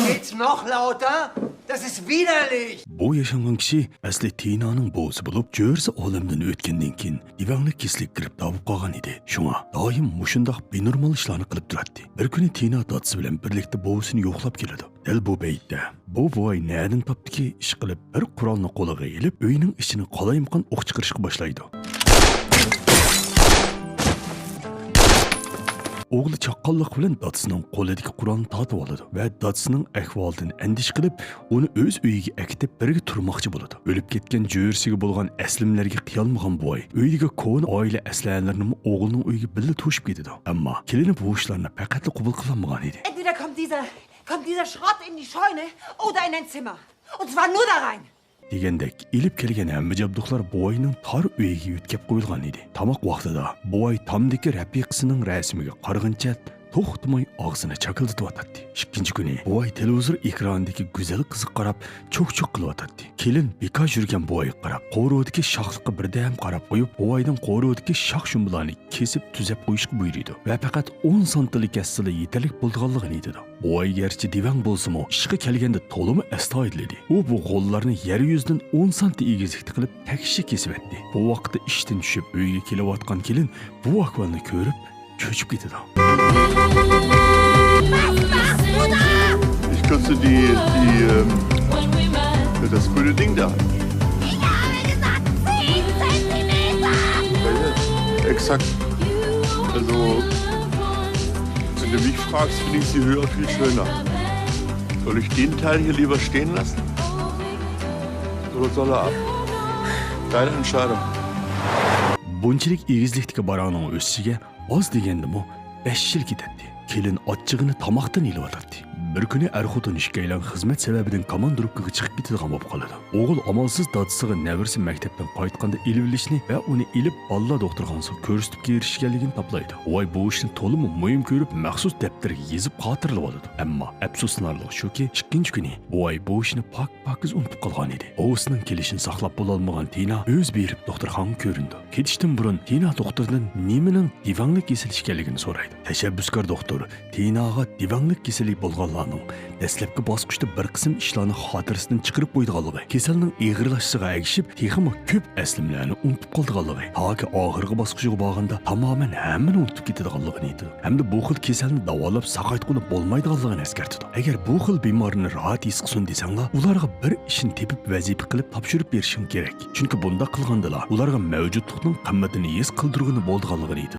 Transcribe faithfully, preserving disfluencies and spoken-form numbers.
Geht's noch lauter? Das ist widerlich! بۇ ياشانغان كىشى ئەسلى تىنانىڭ بوۋىسى بولۇپ، جۆرىسى ئالەمدىن ئۆتكەندىن كېيىن دىۋەڭلىك كېسىلىگە گىرىپتار بولۇپ قالغان ئىدى. شۇڭا دائىم مۇشۇنداق بىنورمال ئىشلارنى قىلىپ تۇراتتى. بىر كۈنى تىنا دادىسى بىلەن بىرلىكتە بوۋىسىنى يوقلاپ كېلىدۇ. دەل بۇ پەيتتە بۇ بوۋاي نەدىن تاپتىكى، ئىشقىلىپ بىر قورالنى قولىغا ئېلىپ، ئۆينىڭ ئىچىنى قالايمىقان ئوق چىقىرىشقا باشلايدۇ. ئوغلى چاققانلىق بىلەن دادىسىنىڭ قولىدىكى قورالنى تارتىۋالىدۇ ۋە دادىسىنىڭ ئەھۋالىدىن ئەندىشە قىلىپ، ئۇنى ئۆز ئۆيىگە ئەكېتىپ، بىرگە تۇرماقچى بولىدۇ. ئۆلۈپ كەتكەن جۆرىسىگە بولغان ئەسلىمىلەرگە قىيالمىغان بوۋاي ئۆيدىكى كونا ئائىلە ئەسلىھەلىرىنىمۇ ئوغلىنىڭ ئۆيىگە بىللە توشۇپ كېتىدۇ. ئەمما كېلىنى بۇ ئىشلارنى پەقەتلا قوبۇل قىلالمىغان ئىدى. Entweder kommt dieser, kommt dieser Schrott in die Scheune oder in ein Zimmer. Und zwar nur da rein. دېگەندەك، ئېلىپ كەلگەن ھەممە جابدۇقلار بوۋاينىڭ تار ئۆيىگە يۆتكەپ قويۇلغان ئىدى. تاماق ۋاقتىدا بوۋاي تامدىكى رەپىقىسىنىڭ رەسىمىگە قارىغىنىچە توختىماي ئاغزىنى چاكىلدىتىۋاتاتتى. ئىككىنچى كۈنى بوۋاي تېلېۋىزور ئېكرانىدىكى گۈزەل قىزغا قاراپ چوك-چوك قىلىۋاتاتتى. كېلىن بىكار يۈرگەن بوۋايغا قاراپ، قورۇدىكى شاخلىققا بىردەم قاراپ قويۇپ، بوۋايدىن قورۇدىكى شاخ-شۇمبىلارنى كېسىپ تۈزەپ قويۇشقا بۇيرۇيدۇ ۋە پەقەت ئون سانتىلا كەسسىلا يېتەرلىك بولىدىغانلىقىنى ئېيتىدۇ. بوۋاي گەرچە دىۋەڭ بولسىمۇ، ئىشقا كەلگەندە تولىمۇ ئەستايىدىل ئىدى. ئۇ بۇ غوللارنى يەر يۈزىدىن ئون سانتى ئېگىزلىكتە قىلىپ تەكشى كېسىۋەتتى. بۇ ۋاقىتتا ئىشتىن چۈشۈپ ئۆيگە كېلىۋاتقان كېلىن بۇ ئەھۋالنى كۆرۈپ چۆچۈپ كېتىدۇ. Ich kürze die, die, ähm, das grüne Ding da. Exakt. Also, wenn du mich fragst, finde ich sie höher viel schöner. Soll ich den Teil hier lieber stehen lassen? Oder soll er ab? Deine Entscheidung. بۇنچىلىك ئېگىزلىكتىكى باراڭنىڭ ئۆسۈشىگە ئاز دېگەندىمۇ بەش يىل كېتەتتى. كېلىن ئاچچىقىنى تاماقتىن ئېلىۋاتاتتى. بىر كۈنى ئەر-خوتۇن ئىككىيلەن خىزمەت سەۋەبىدىن كوماندىروپكىغا چىقىپ كېتىدىغان بولۇپ قالىدۇ. ئوغۇل ئامالسىز دادىسىغا نەۋرىسى مەكتەپتىن قايتقاندا ئېلىۋېلىشنى ۋە ئۇنى ئېلىپ بالىلار دوختۇرخانىسىغا كۆرسىتىپ كېلىشكەنلىكىنى تاپىلايدۇ. بوۋاي بۇ ئىشنى تولىمۇ مۇھىم كۆرۈپ، مەخسۇس دەپتەرگە يېزىپ خاتىرىلەۋالىدۇ. ئەمما ئەپسۇسلىنارلىق شۇكى، ئىككىنچى كۈنى بوۋاي بۇ ئىشنى پاك پاكىز ئۇنتۇپ قالغان ئىدى. بوۋىسىنىڭ كېلىشىنى ساقلاپ بولالمىغان تىنا ئۆزى بېرىپ دوختۇرخانىغا كۆرۈنىدۇ. كېتىشتىن بۇرۇن تىنا دوختۇردىن نېمىنىڭ دىۋەڭلىك كېسىلى ئىكەنلىكىنى سورايدۇ. تەشەببۇسكار دوختۇر تىناغا دىۋەڭلىك كېسىلى بولغانلارنىڭ دەسلەپكى باسقۇچتا بىر قىسىم ئىشلارنى خاتىرىسىدىن چىقىرىپ قويىدىغانلىقى، كېسەلنىڭ ئېغىرلىشىشىغا ئەگىشىپ تېخىمۇ كۆپ ئەسلىمىلەرنى ئۇنتۇپ قالىدىغانلىقى، تاكى ئاخىرقى باسقۇچىغا بارغاندا تامامەن ھەممىنى ئۇنتۇپ كېتىدىغانلىقىنى ئېيتىدۇ. ھەمدە بۇ خىل كېسەلنى داۋالاپ ساقايتقىلى بولمايدىغانلىقىنى ئەسكەرتىدۇ. ئەگەر بۇ خىل بىمارنى راھەت ھېس قىلسۇن دېسەڭلار، ئۇلارغا بىر ئىشنى تېپىپ ۋەزىپە قىلىپ تاپشۇرۇپ بېرىشىڭ كېرەك. چۈنكى بۇنداق قىلغاندىلا ئۇلارغا مەۋجۇتلۇقنىڭ قىممىتىنى ھېس قىلدۇرغىلى بولىدىغانلىقىنى ئېيتىدۇ.